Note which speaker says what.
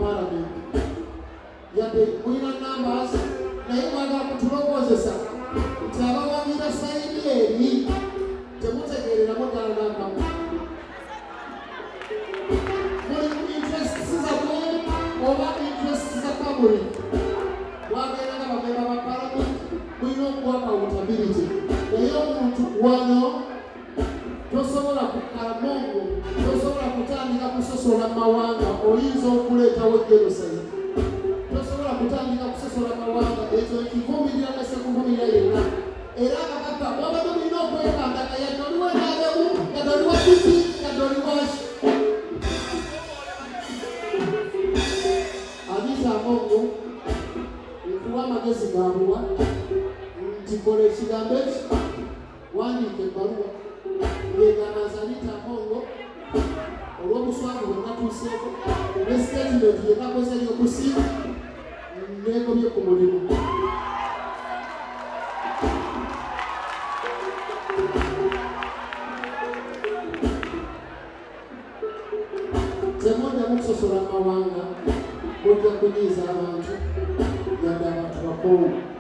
Speaker 1: Parliament, yadde mulina numbers, naye mwagala kutulowoozesa nti abawagira side eri temutegeereramu ddala n'akamu. Muli ku interests zammwe oba interests za public? Mwagenda nga bamemba ba Parliament, mulina okuwa accountability, naye omuntu wano tosobola kukalamongo, tosobola kutandika kusosola mawanga, oyinza okuleetawo genocide. Tosobola kutandika kusosola mawanga, ekyo nkivumirira nesekuvumirira yenna. Era ababaka mwabadde mulina okwekandaka, yadde oliwo NRM, yadde oli wa DP, yadde oli waki. Anita Amongo, nkuwa amagezi gabuwa nti kola ekigambo eki, wandiika ebbaluwa ng'egamba nze Anita Amongo, olw'obuswavu bwe natuuseeko ne statement gye nakoze ey'okusiima, neegobye ku mulimu. Temuddamu kusosola mawanga, mujja kunyiiza abantu, yadde abantu bakoowu.